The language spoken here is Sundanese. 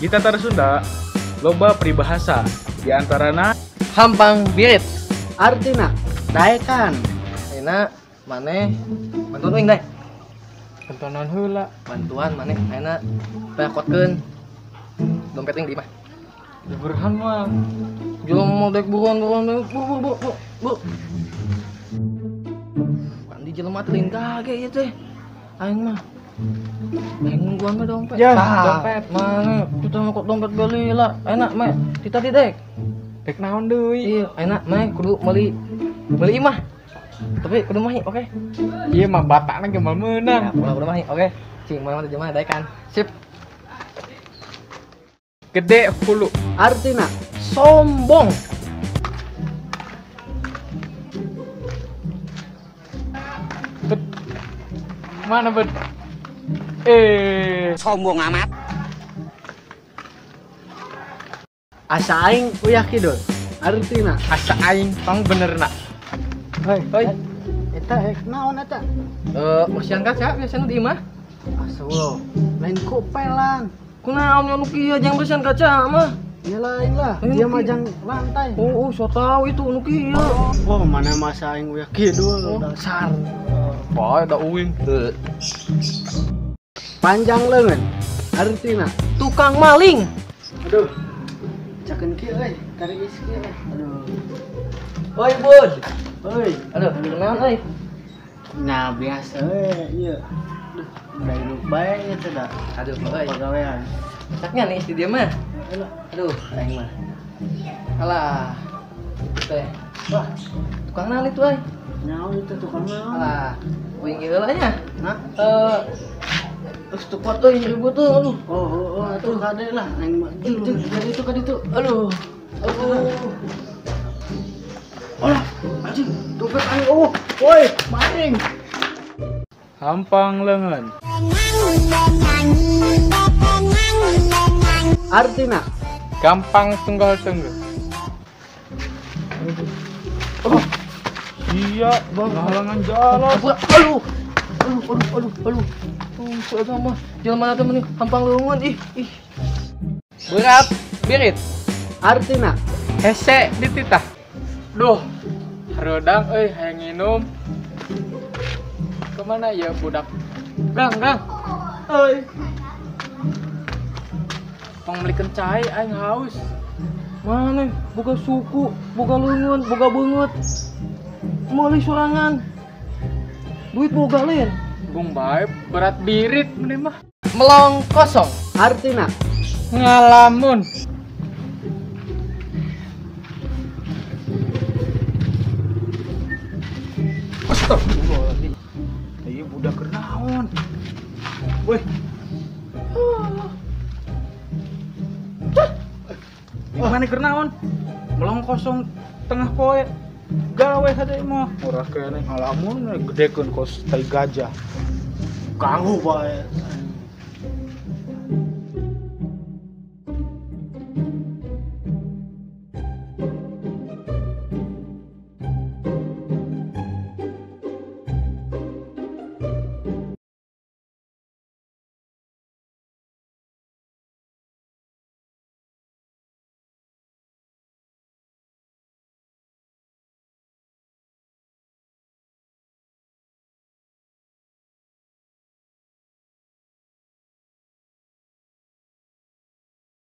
Di Tatar Sunda loba peribahasa di antarana hampang birit. Artina daekan. Ayeuna maneh bantuan uing daek. Bantuan heula. Bantuan maneh ayeuna payakotkeun dompet uing di imah. Buruan mah. Jelema mau daek buruan buruan buru buru buru buru. Kan di jelema teh lain gage ieu teh. Aing mah. Aing nungguan mah dompet. Ya, dompet. Mana? Kita mah kok dompet beli lah. Enak mah. Ti tadi dek. Dek naon deui? Iya, enak mah kudu meuli meuli imah. Tapi kudu mahi, oke. Iya mah batakna ge moal meunang. Ya, kudu mahi, oke. Cing mah teh jelema daekan. Sip. Gede hulu. Artina sombong. Bet. Mana bet? Sombong amat. Asa aing uyah kidul. Artina asa aing pang benerna. Hoi, hoi. Eta hek naon eta? Bersihan kaca biasana di imah. Astagfirullah. Lain kopelan. Kunaon nya nu kieu jang bersihan kaca mah? Ya lain lah, dia majang lantai. Oh, so tau itu nu kieu. Oh, mana masa aing uyah kidul dasar. Bae da uing. Panjang leungeun. Artina tukang maling. Aduh. Cakeun kieu euy, tarik is kieu. Aduh. Oi, Bud. Oi. Aduh, kunaon euy? Nah, biasa we ieu. Duh, udah hidup bae nya teh da. Aduh, euy. Pagawean. Masaknya nih istri dia mah. Aduh, aing mah. Alah. Itu teh. Wah, tukang naon itu euy? Naon itu tukang naon? Alah, uing ieu heula nya. Hah? Terus tuh kuat euy ribut tuh, aduh. Oh, atuh kade lah aing mah. Itu kade itu. Aduh. Aduh. Alah, anjing, dompet aing. Oh, woi, maling. Hampang leungeun. Artina gampang tunggal tunggal. Oh. Iya, bang, halangan jalan. Aduh. Aduh, aduh, aduh, aduh. Tuh, mah jalan mana temen nih, hampang leungeun ih, ih. Berat birit. Artina hese dititah. Duh, hareudang euy hayang nginum. Kemana ya budak? Gang, gang. Euy. Tong melikeun cai aing haus. Mana boga suku, boga leungeun, boga beungeut. Meuli sorangan. Duit boga lain. Bung bae berat birit meni mah. Melong kosong. Artina ngalamun. Astagfirullahaladzim. Iya budak keur naon? Woi. Mana keur naon? Melong kosong tengah poe. Gawe hade mah. Ora keneh ngalamun gedekeun kos tai gajah. Ganggu bae.